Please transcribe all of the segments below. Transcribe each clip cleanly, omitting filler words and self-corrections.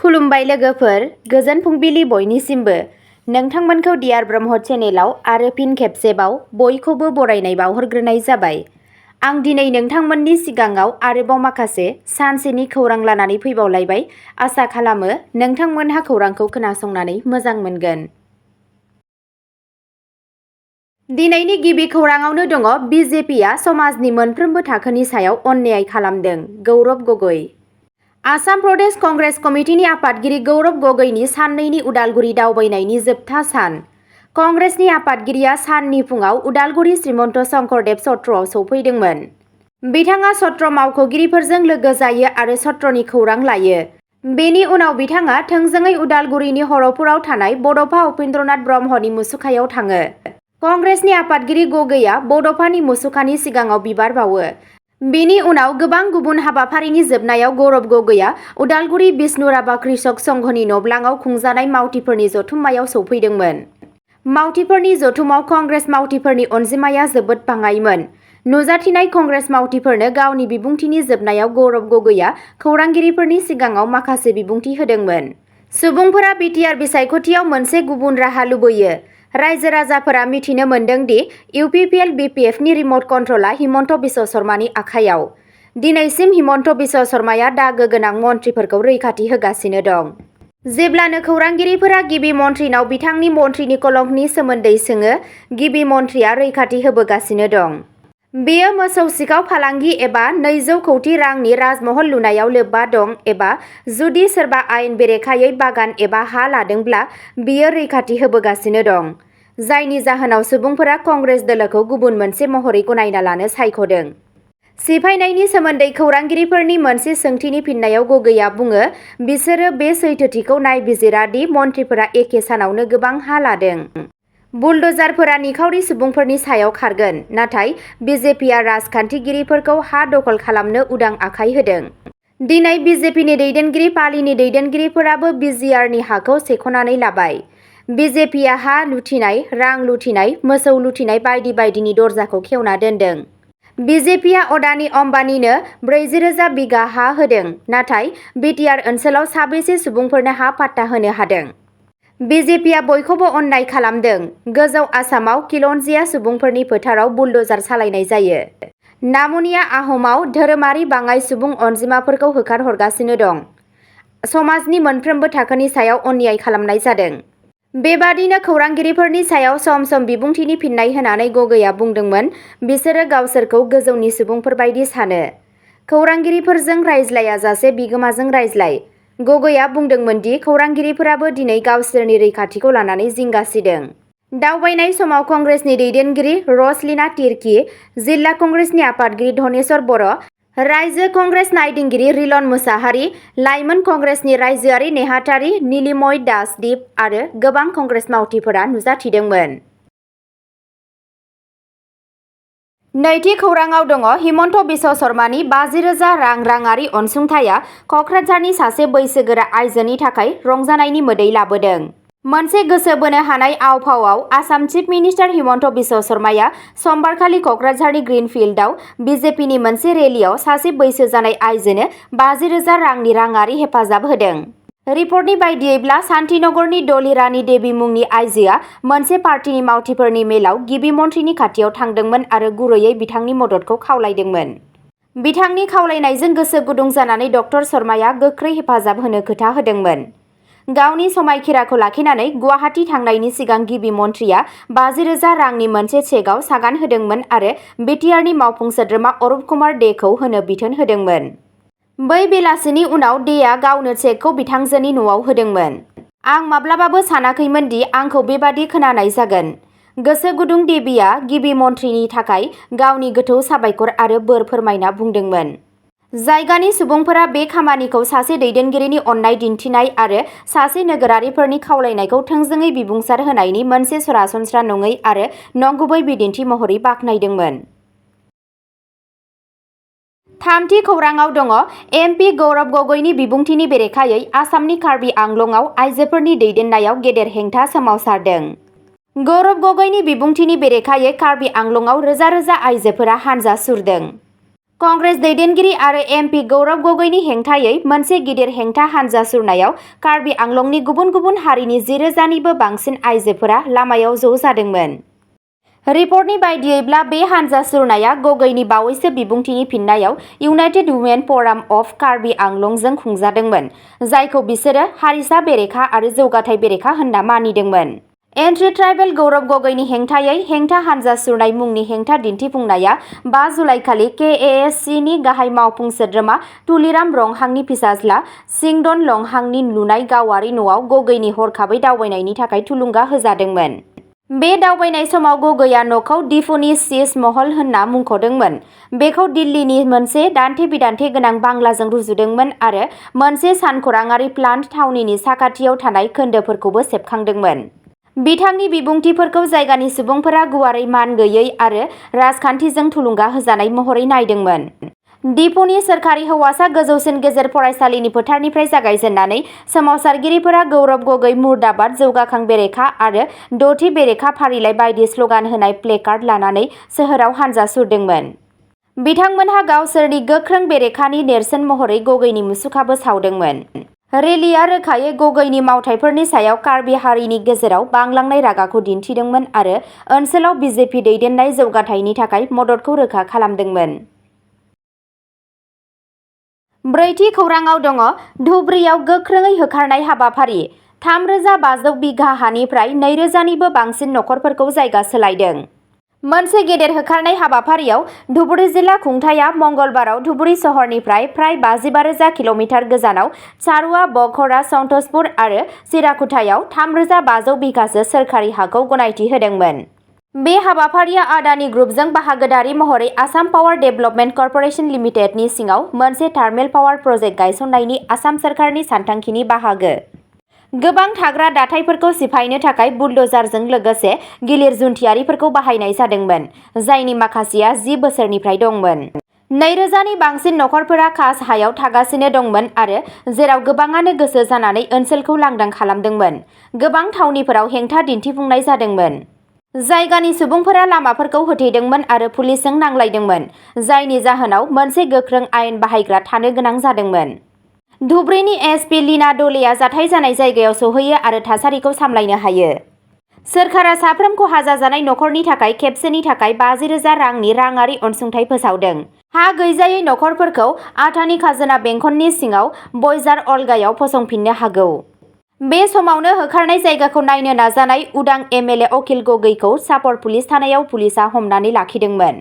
खुलुमबाय लोगोफोर, गोजोन फुंबिलि बयनिसिमबो। नोंथांमोनखौ डियार ब्रह्म चेनेलाव आरो फिन खेबसेबाव बयखौबो बरायनाय बावहरग्रोनाय जाबाय। आं दिनै नोंथांमोननि सिगाङाव आरोबाव माखासे सानसेनि खौरां लानानै फैबावलायबाय। आसा खालामो नोंथांमोनहा खौरांखौ खोनासंनानै मोजां मोनगोन। दिनैनि गिबि खौराङावनो दङ बिजेपिआ समाजनि मोनफ्रोमबो थाखोनि सायाव अन्याय खालामदों। गौरब गगৈ। आसाम प्रदेश कंग्रेस कमिटिनि आफादगिरि गौरब गगैनि साननैनि उदालगुरि दावबायनायनि जोबथा सान। कंग्रेसनि आफादगिरिया साननि फुङाव उदालगुरि श्रीमन्त शंकरदेव सत्रआव सौफैदोंमोन। बिथाङा सत्र मावख'गिरिफोरजों लोगो जायो आरो सत्रनि खौरां लायो। बेनि उनाव बिथाङा थोंजोङै उदालगुरिनि हर'पुराव थानाय बड'फा उपेन्द्रनाथ ब्रह्मनि मुसुखायाव थाङो। कंग्रेसनि आफादगिरि गगैया बड'फानि मुसुखानि सिगाङाव बिबार बावो। बेनि उनाव गोबां गुबुन हाबाफारिनि जोबनायाव गौरब गगैया उदालगुरि बिष्णु राभा कृषक संघनि नब्लाङाव खुंजानाय मावथिफोरनि जथुम्मायाव सौफैदोंमोन। मावथिफोरनि जथुमाव कंग्रेस मावथिफोरनि अनजिमाया जोबोद बाङाइमोन। नुजाथिनाय कंग्रेस मावथिफोरनो गावनि बिबुंथिनि जोबनायाव गौरब गगैया खौरांगिरिफोरनि सिगाङाव माखासे बिबुंथि होदोंमोन। सुबुंफोरा बिटिआर बिसायख'थियाव मोनसे गुबुन राहा लुबैयो। रायजो राजाफोरा मिथिनो मोन्दों दि इउपिपिएल बिपिएफनि रिमट कन्ट्रलआ हिमन्त बिश्व शर्मानि आखायाव। दिनैसिम हिमन्त बिश्व शर्माया दागो गोनां मन्थ्रिफोरखौ रैखाथि होगासिनो दं। जेब्लानो खौरांगिरिफोरा गिबि मन्थ्रिनाव बिथांनि मन्थ्रिनि कलंकनि सोमोन्दै सोङो, गिबि मन्थ्रिया रैखाथि होबोगासिनो दं। बेयो मोसौ सिखाव फालांगि एबा 200 कौटि रांनि राजमहल लुनायाव लोब्बा दं एबा जुदि सोरबा आयेन बेरेखायै बागान एबा हा लादोंब्ला बियो रैखाथि होबोगासिनो दं। जायनि जाहोनाव सुबुंफोरा कंग्रेस दोलोखौ गुबुन मोनसे महरै गनायना लानो सायख'दों। सिफायनायनि सोमोन्दै खौरांगिरिफोरनि मोनसे सोंथिनि फिननायाव गगैया बुङो, बिसोरो बे सैथोथिखौ नायबिजिरा दि मन्थ्रिफोरा एखे सानावनो गोबां हा लादों। बुलडजारफोरा निखावरि सुबुंफोरनि सायाव खारगोन, नाथाय बिजेपिआ राजखान्थिगिरिफोरखौ हा दखल खालामनो उदां आखाइ होदों। दिनै बिजेपिनि दैदेनगिरि पार्टीनि दैदेनगिरिफोराबो बिजिआरनि हाखौ सेख'नानै लाबाय। बिजेपिआ हा लुथिनाय, रां लुथिनाय, मोसौ लुथिनाय बायदि बायदिनि दरजाखौ खेवना दोनदों। बिजेपिआ अदानि अंबानीनो 40,000 बिगा हा होदों, नाथाय बिटिआर ओनसोलाव साबेसे सुबुंफोरनो हा पाट्टा होनो हादों? बिजेपिआ बयखौबो अननाय खालामदों। गोजौ आसामाव किलनजिया सुबुंफोरनि फोथाराव बुलडजार सालायनाय जायो। नामुनिया आहमाव धोरोमारि बाङाइ सुबुं अनजिमाफोरखौ होखारहरगासिनो दं। समाजनि मोनफ्रोमबो थाखोनि सायाव अन्याय खालामनाय जादों। बेबादिनो खौरांगिरिफोरनि सायाव सम सम बिबुंथिनि फिननाय होनानै गगैया बुंदोंमोन, बिसोरो गावसोरखौ गोजौनि सुबुंफोर बायदि सानो। खौरांगिरिफोरजों रायज्लायाजासे बिगोमाजों रायज्लाय। गगैया बुंदोंमोन दि खौरांगिरिफोराबो दिनै गावसोरनि रैखाथिखौ लानानै जिंगासिदों। दावबायनाय समाव कंग्रेसनि दैदेनगिरि रसलिना तिर्की, जिल्ला कंग्रेसनि आफादगिरि धनेश्वर बर', रायजो कंग्रेस नायदिंगिरि रिलन मुसाहारि, लाइमोन कंग्रेसनि रायजोआरि नेहाथारि नीलिमय दासदिप आरो गोबां कंग्रेस मावथिफोरा नुजाथिदोंमोन। नैथि खौराङाव दङ हिमन्त बिश्व शर्मानि 50,000 राङारि अनसुंथाइआ कक्राझारनि सासे बैसोगोरा आइजोनि थाखाय रंजानायनि मोदै लाबोदों। मोनसे गोसो बोनो हानाय आव-फावआव आसाम चिफ मिनिस्टार हिमन्त बिश्व शर्माया समबारखालि कक्राझारनि ग्रिनफिल्डआव बिजेपिनि मोनसे रेलियाव सासे बैसो जानाय आइजोनो 50,000 रांनि राङारि हेफाजाब होदों। रिपर्टनि बायदियैब्ला शान्तिनगरनि डली रानी देवी मुंनि आइजोआ मोनसे पार्टीनि मावथिफोरनि मेलाव गिबि मन्थ्रिनि खाथियाव थांदोंमोन आरो गुरैयै बिथांनि मददखौ खावलायदोंमोन। बिथांनि खावलायनायजों गोसो गुदुं जानानै डक्टर शर्माया गोख्रै हेफाजाब होनो खोथा होदोंमोन। गावनि समायखिराखौ लाखिनानै गुवाहाटी थांनायनि सिगां गिबि मन्थ्रिया 50,000 रांनि मोनसे चेकआव सागान होदोंमोन आरो बिटिआरनि मावफुं सोद्रोमा अरुप कुमार डेखौ होनो बिथोन होदोंमोन। बै बेलासिनि उनाव डेआ गावनो चेकखौ बिथांजोनि न'आव होदोंमोन। आं माब्लाबाबो सानाखैमोन दि आंखौ बेबादि खोनानाय जागोन। गोसो गुदुं देबीआ गिबि मन्थ्रिनि थाखाय गावनि गोथौ साबायखर आरो बोर फोरमायना बुंदोंमोन। जायगानि सुबुंफोरा बे खामानिखौ सासे दैदेनगिरिनि अननाय दिन्थिनाय आरो सासे नोगोरारिफोरनि खावलायनायखौ थोंजोङै बिबुंसार होनायनि मोनसे सरासनस्रा नङै आरो नंगुबै बिदिन्थि महरै बाख्नायदोंमोन। थामथि खौराङाव दङ एमपि गौरब गगैनि बिबुंथिनि बेरेखायै आसामनि कार्बि आंलंआव आइजोफोरनि दैदेननायाव गेदेर हेंथा सोमावसारदों। गौरब गगैनि बिबुंथिनि बेरेखायै कार्बि आंलंआव रोजा रोजा आइजोफोरा हानजा सुरदों। कंग्रेस दैदेनगिरि आरो एमपि गौरब गगৈनि हेंथायै मोनसे गिदिर हेंथा हानजा सुरनायाव कार्बि आंलंनि गुबुन गुबुन हारिनि 10,000निबो बांसिन आइजोफोरा लामायाव ज' जादोंमोन। रिपर्टनि बायदियैब्ला बे हानजा सुरनाया गगৈनि बावैसो बिबुंथिनि फिननायाव इउनाइटेड वुमेन फराम अफ कार्बि आंलंजों खुंजादोंमोन, जायखौ बिसोरो हारिसा बेरेखा आरो जौगाथाय बेरेखा होनना मानिदोंमोन। एन्टी ट्राइबेल गौरब गगৈनि हेंथायै हेंथा हानजा सुरनाय मुंनि हेंथा दिन्थिफुंनाया 5 जुलाइखालि केएएससिनि गाहाय मावफुं सोद्रोमा तुलिराम रंहांनि फिसाज्ला सिंडन लंहांनि लुनाय गावारि न'आव गगৈनि हरखाबै दावबायनायनि थाखाय थुलुंगा होजादोंमोन। बे दावबायनाय समाव गगৈआ न'खौ डिफुनि शीश महल होनना मुंख'दोंमोन। बेखौ दिल्लीनि मोनसे दान्थे-बिदान्थे गोनां बांलाजों रुजुदोंमोन आरो मोनसे सानखराङारि प्लान्ट थावनिनि साखाथियाव थानाय खोन्दोफोरखौबो सेबखांदोंमोन। बिथांनि बिबुंथिफोरखौ जायगानि सुबुंफोरा गुवारै मान गैयै आरो राजखान्थिजों थुलुंगा होजानाय महरै नायदोंमोन। डिफुनि सोरखारि हौवासा गोजौसिन गेजेर फरायसालिनि फोथारनिफ्राय जागायजेननानै सोमावसारगिरिफोरा गौरब गगৈ मुर्दाबाद जौगाखां बेरेखा आरो 6थि बेरेखा फारिलाइ बायदि स्ल'गान होनाय प्लेकार्ड लानानै सोहोराव हानजा सुरदोंमोन। बिथांमोनहा गावसोरनि गोख्रों बेरेखानि नेरसोन महरै गगৈनि मुसुखाबो सावदोंमोन। रेलीआ रोखायै गगৈनि मावथायफोरनि सायाव कार्बि हारिनि गेजेराव बांलांनाय रागाखौ दिन्थिदोंमोन आरो ओनसोलाव बिजेपि दैदेननाय जौगाथायनि थाखाय मददखौ रोखा खालामदोंमोन। ब्रैथि खौरांआव दङ धुबुरीयाव गोख्रोङै होखारनाय हाबाफारि 3,500 बिघा हानिफ्राय 2,000निबो बांसिन नखरफोरखौ जायगा सोलायदों। मोनसे गेदेर होखारनाय हाबाफारियाव धुबुरी जिल्ला खुंथायआ मंगलबाराव धुबुरी सहरनिफ्राय प्राय 55,000 किल'मिटार गोजानाव चारुआ बघरा सन्तोषपुर आरो चिराकुटायाव 3,500 बिघासो सोरखारि हाखौ गनायथि होदोंमोन। बे हाबाफारिया आदानि ग्रुपजों बाहागोदारि महरै आसाम पावार डेभेलपमेन्ट कर्परेसन लिमिटेडनि सिङाव मोनसे थार्मेल पावार प्रजेक्ट गायसननायनि आसाम सोरखारनि सानथांखिनि बाहागो। गोबां थाग्रा दाथायफोरखौ सिफायनो थाखाय बुलडोजारजों लोगोसे गिलिर जुन्थियारिफोरखौ बाहायनाय जादोंमोन, जायनि माखासेया 10 बोसोरनिफ्राय दंमोन। 2,000नि बांसिन नखरफोरा खास हायाव थागासिनो दंमोन आरो जेराव गोबाङानो गोसो जानानै ओनसोलखौ लांदां खालामदोंमोन। गोबां थावनिफोराव हेंथा दिन्थिफुंनाय जादोंमोन। जायगानि सुबुंफोरा लामाफोरखौ होथेदोंमोन आरो पुलिसजों नांलायदोंमोन, जायनि जाहोनाव मोनसे गोख्रों आयेन बाहायग्रा थानो गोनां जादोंमोन। धुबुरीनि एसपि लीना डलेआ जाथाय जानाय जायगायाव सौहैयो आरो थासारिखौ सामलायनो हायो। सोरखारा साफ्रोम खहा जाजानाय नखरनि थाखाय खेबसेनि थाखाय 50,000 रांनि राङारि अनसुंथाइ फोसावदों। हा गैजायै नखरफोरखौ आथानि खाजोना बेंखननि सिङाव बयजार अलगायाव फसंफिननो हागौ। बे समावनो होखारनाय जायगाखौ नायनो नाजानाय उदां एमएलए अखिल गगैखौ चापर पुलिस थानायाव पुलिसआ हमनानै लाखिदोंमोन।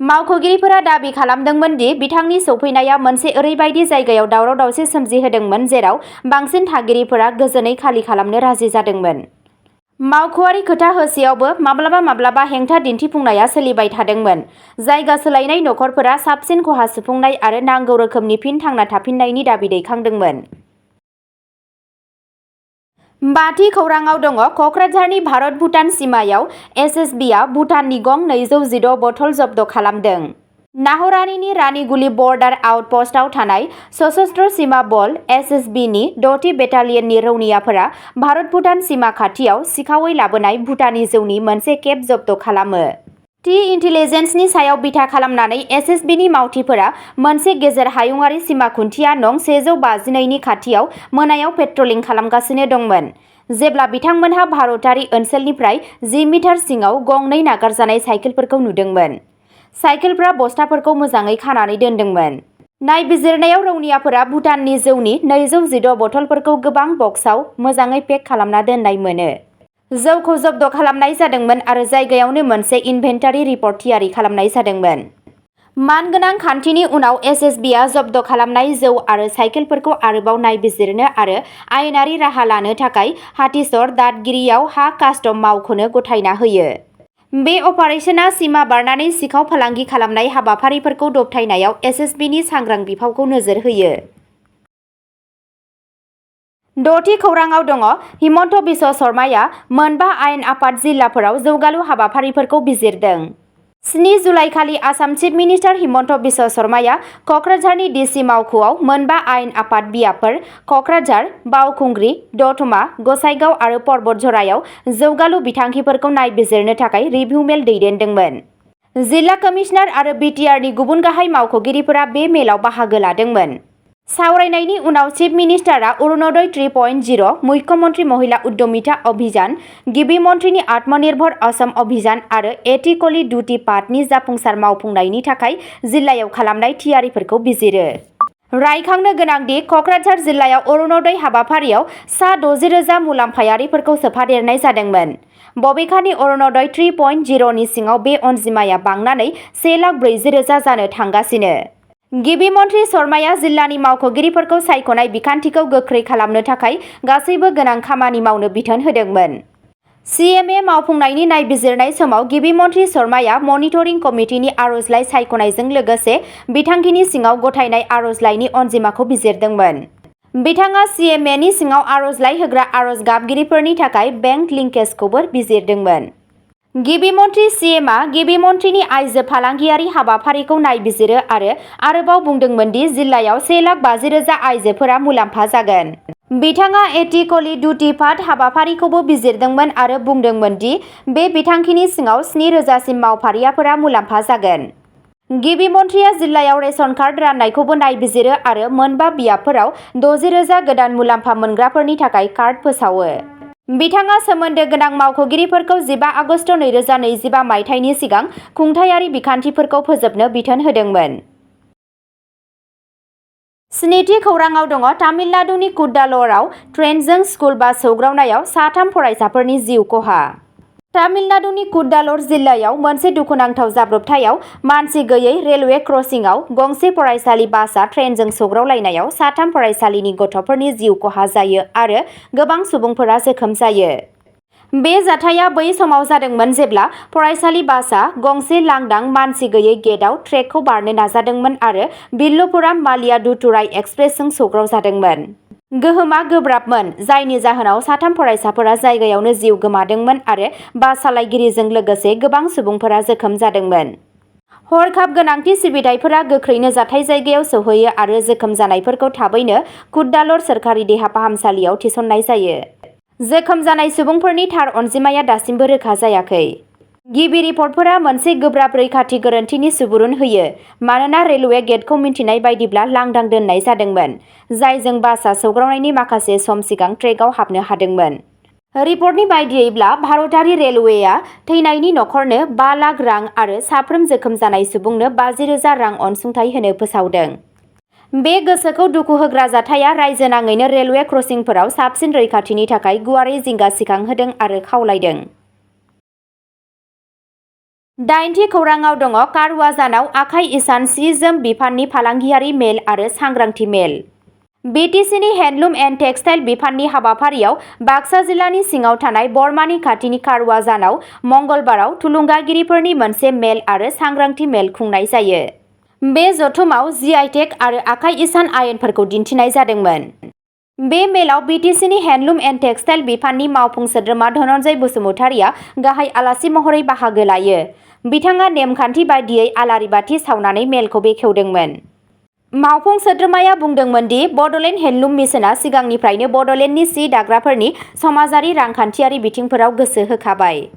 मावख'गिरिफोरा दाबि खालामदोंमोन दि बिथांनि सौफैनाया मोनसे ओरैबायदि जायगायाव दावराव-दावसि सोमजिहोदोंमोन जेराव बांसिन थागिरिफोरा गोजोनै खालि खालामनो राजि जादोंमोन। मावख'आरि खोथा होसेयावबो माब्लाबा हेंथा दिन्थिफुंनाया सोलिबाय थादोंमोन। जायगा सोलायनाय नखरफोरा साबसिन खहा सुफुंनाय आरो नांगौ रोखोमनि फिन थांना थाफिननायनि दाबि दैखांदोंमोन। 5थि खौरांआव दङ कक्राझारनि भारत-भुटान सिमायाव एसएसबिआ भुटाननि गं 216 बथल जब्द खालामदों। नाहरानिनि रानीगुली बर्डार आउटपस्टआव थानाय सशस्त्र सीमा बल एसएसबिनि 6थि बेटालियननि रौनियाफोरा भारत-भुटान सिमा खाथियाव सिखावै लाबोनाय भुटानी जौनि मोनसे केब जब्द खालामो। थि इन्टेलिजेन्सनि सायाव बिथा खालामनानै एसएसबिनि मावथिफोरा मोनसे गेजेर हायुंआरि सिमा खुन्थिया नं 152नि खाथियाव मोनायाव पेट्रलिं खालामगासिनो दंमोन, जेब्ला बिथांमोनहा भारतारि ओनसोलनिफ्राय 10 मिटार सिङाव गंनै नागारजानाय साइकेलफोरखौ नुदोंमोन। साइकेलफ्रा बस्ताफोरखौ मोजाङै खानानै दोनदोंमोन। नायबिजिरनायाव रौनियाफोरा भुटाननि जौनि 216 बथलफोरखौ गोबां बक्सआव मोजाङै पेक खालामना दोननाय मोनो। जौखौ जब्द खालामनाय जादोंमोन आरो जायगायावनो मोनसे इनभेन्टारि रिपर्ट थियारि खालामनाय जादोंमोन। मानगोनां खान्थिनि उनाव एसएसबिआ जब्द खालामनाय जौ आरो साइकेलफोरखौ आरोबाव नायबिजिरनो आरो आयेनारि राहा लानो थाखाय हाथिसर दादगिरियाव हा कास्टम मावख'नो गथायना होयो। बे अपारेशना सिमा बारनानै सिखाव फालांगि खालामनाय हाबाफारिफोरखौ दबथायनायाव एसएसबिनि सांग्रां बिफावखौ नोजोर होयो। 6थि खौरांआव दङ हिमन्त बिश्व शर्माया मोनबा आयेन आफाद जिल्लाफोराव जौगालु हाबाफारिफोरखौ बिजिरदों। 7 जुलाइखालि आसाम चिफ मिनिस्टार हिमन्त बिश्व शर्माया कक्राझारनि डिसि मावख'आव मोनबा आयेन आफाद बियाबफोर कक्राझार, बावखुंग्रि, दतमा, गसाइगाव आरो पर्बतझरायाव जौगालु बिथांखिफोरखौ नायबिजिरनो थाखाय रिभिउ मेल दैदेनदोंमोन। जिल्ला कमिशनार आरो बिटिआरनि गुबुन गाहाय मावख'गिरिफोरा बे मेलाव बाहागो लादोंमोन। सावरायनायनि उनाव चिफ मिनिस्टारआ अरुणोदय 3.0, मुख्यमंत्री महिला उद्यमिता अभियान, गिबि मन्थ्रिनि आत्मनिर्भर असम अभियान आरो एथिकली ड्यूटी पाथनि जाफुंसार मावफुंनायनि थाखाय जिल्लायाव खालामनाय थियारिफोरखौ बिजिरो। रायखांनो गोनांदि कक्राझार जिल्लायाव अरुणोदय हाबाफारियाव सा 60,000 मुलाम्फायारिफोरखौ सोफादेरनाय जादोंमोन। बबेखानि अरुणोदय 3.0 नि सिङाव बे अनजिमाया बांनानै 1,40,000 जानो थांगासिनो। गिबि मन्थ्रि शर्माया जिल्लानि मावख'गिरिफोरखौ सायख'नाय बिखान्थिखौ गोख्रै खालामनो थाखाय गासैबो गोनां खामानि मावनो बिथोन होदोंमोन। CMA मावफुंनायनि नायबिजिरनाय समाव गिबि मन्थ्रि शर्माया मनिटरिं कमिटिनि आर'जलाइ सायख'नायजों लोगोसे बिथांखिनि सिङाव गथायनाय आर'जलाइनि अनजिमाखौ बिजिरदोंमोन। बिथाङा CMA नि सिङाव आर'जलाइ होग्रा आर'ज गाबगिरिफोरनि थाखाय बेंक लिंकेजखौबो बिजिरदोंमोन। गिबि मन्थ्रि CMआ गिबि मन्थ्रिनि आइजो फालांगियारि हाबाफारिखौ नायबिजिरो आरो आरोबाव बुंदोंमोन दि जिल्लायाव 1,50,000 आइजोफोरा मुलाम्फा जागोन। बिथाङा एथिकली ड्यूटी पाथ हाबाफारिखौबो बिजिरदोंमोन आरो बुंदोंमोन दि बे बिथांखिनि सिङाव 7,000 सिम मावफारियाफोरा मुलाम्फा जागोन। गिबि मन्थ्रिया जिल्लायाव रेशन कार्ड राननायखौबो नायबिजिरो आरो मोनबा बियाबफोराव 60,000 गोदान मुलाम्फा मोनग्राफोरनि थाखाय कार्ड फोसावो। बिथाङा सोमोन्दो गोनां मावख'गिरिफोरखौ 15 आगस्ट 2025 मायथाइनि सिगां खुंथायारि बिखान्थिफोरखौ फोजोबनो बिथोन होदोंमोन। स्निथि खौराङाव दङ तामिलनाडुनि कुड्डाल'रआव ट्रेनजों स्कुल बास सौग्रावनायाव 3 फरायसाफोरनि जिउ खहा। तामिलनाडुनि कुड्डाल'र जिल्लायाव मोनसे दुखुनांथाव जाब्रबथायाव मानसि गैयै रेलवे क्रसिंआव गंसे फरायसालि बासआ ट्रेनजों सौग्रावलायनायाव 3 फरायसालिनि गथ'फोरनि जिउ खहा जायो आरो गोबां सुबुंफोरा जोखोम जायो। बे जाथाया बै समाव जादोंमोन जेब्ला फरायसालि बासआ गंसे लांदां मानसि गैयै गेटआव ट्रेकखौ बारनो नाजादोंमोन आरो बिल्लुपुराम मायिलादुथुराई एक्सप्रेसजों सौग्रावजादोंमन। गोहोमआ गोब्राबमोन, जायनि जाहोनाव 3 फरायसाफोरा जायगायावनो जिउ गोमादोंमोन आरो बास सालायगिरिजों लोगोसे गोबां सुबुंफोरा जोखोम जादोंमोन। हरखाब गोनांथि सिबिथाइफोरा गोख्रैनो जाथाय जायगायाव सौहैयो आरो जोखोम जानायफोरखौ थाबैनो कुड्डाल'र सोरखारि देहा फाहामसालियाव थिसननाय जायो। जोखोम जानाय सुबुंफोरनि थार अनजिमाया दासिमबो रोखा जायाखै। गिबि रिपर्टफोरा मोनसे गोब्राब रैखाथि गोरोन्थिनि सुबुरुन होयो मानोना रेलवे गेटखौ मिन्थिनाय बायदिब्ला लांदां दोननाय जादोंमोन, जायजों बासआ सौग्रावनायनि माखासे सम सिगां ट्रेकआव हाबनो हादोंमोन। रिपर्टनि बायदियैब्ला भारतारि रेलवेआ थैनायनि नखरनो 5 लाख रां आरो साफ्रोम जोखोम जानाय सुबुंनो 50,000 रां अनसुंथाइ होनो फोसावदों। बे गोसोखौ दुखु होग्रा जाथाया रायजो नाङैनो रेलवे क्रसिंफोराव साबसिन रैखाथिनि थाखाय गुवारै जिंगा सिखांहोदों आरो खावलायदों। 8थि खौराङाव दङ कारवाजानाव आखाइ इसान सि-जोम बिफाननि फालांगियारि मेल आरो सांग्रांथि मेल। BTCनि हेन्डलुम एन्ड टेक्सटाइल बिफाननि हाबाफारियाव बाक्सा जिल्लानि सिङाव थानाय बरमानि खाथिनि कारवाजानाव मंगलबाराव थुलुंगागिरिफोरनि मोनसे मेल आरो सांग्रांथि मेल खुंनाय जायो। बे जथुमाव GI आरो आखाइ इसान आयेनफोरखौ दिन्थिनाय जादोंमोन। बे मेलाव BTCनि हेन्डलुम एन्ड टेक्सटाइल बिफाननि मावफुं सोद्रोमा धनन्जय बसुमतारिया गाहाय आलासि महरै बाहागो लायो। बिथाङा नेमखान्थि बायदियै आलारि बाथि सावनानै मेलखौ बेखेवदोंमोन। मावफुं सोद्रोमाया बुंदोंमोन दि बड'लेण्ड हेन्डलुम मिशनआ सिगांनिफ्रायनो बड'लेण्डनि सि दाग्राफोरनि समाजारि रांखान्थियारि बिथिंफोराव गोसो होखाबाय।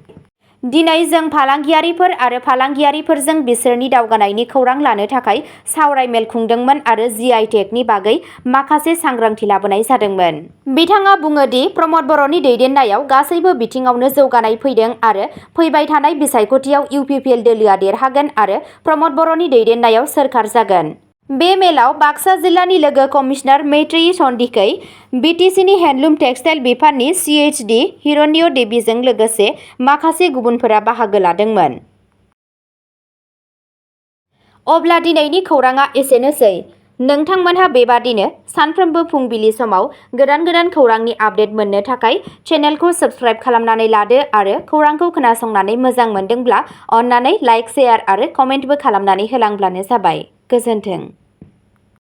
दिनै जों फालांगियारिफोर आरो फालांगियारिफोरजों बिसोरनि दावगानायनि खौरां लानो थाखाय सावराय मेल खुंदोंमोन आरो GI बागै माखासे सांग्रांथि लाबोनाय जादोंमोन। बिथाङा बुङो दि प्रमद बर'नि दैदेननायाव गासैबो बिथिङावनो जौगानाय फैदों आरो फैबाय थानाय बिसायख'थियाव UPPL दोलोआ देरहागोन आरो प्रमद बर'नि दैदेननायाव सोरखार जागोन। बे मेलाव बाक्सा जिल्लानि लोगो कमिशनार मैत्रेयी सन्दिकै, BTCनि हेन्डलुम टेक्सटाइल बिफाननि CHD हिरण्य देवीजों लोगोसे माखासे गुबुनफोरा बाहागो लादोंमोन। अब्ला दिनैनि खौराङा एसेनोसै। नोंथांमोनहा बेबादिनो सानफ्रोमबो फुंबिलि समाव गोदान खौरांनि आपडेट मोननो थाखाय चेनेलखौ साबस्क्राइब खालामनानै लादो आरो खौरांखौ खोनासंनानै मोजां मोनदोंब्ला अन्नानै लाइक, शेयार आरो कमेन्टबो खालामनानै होलांब्लानो जाबाय। गोजोन्थों।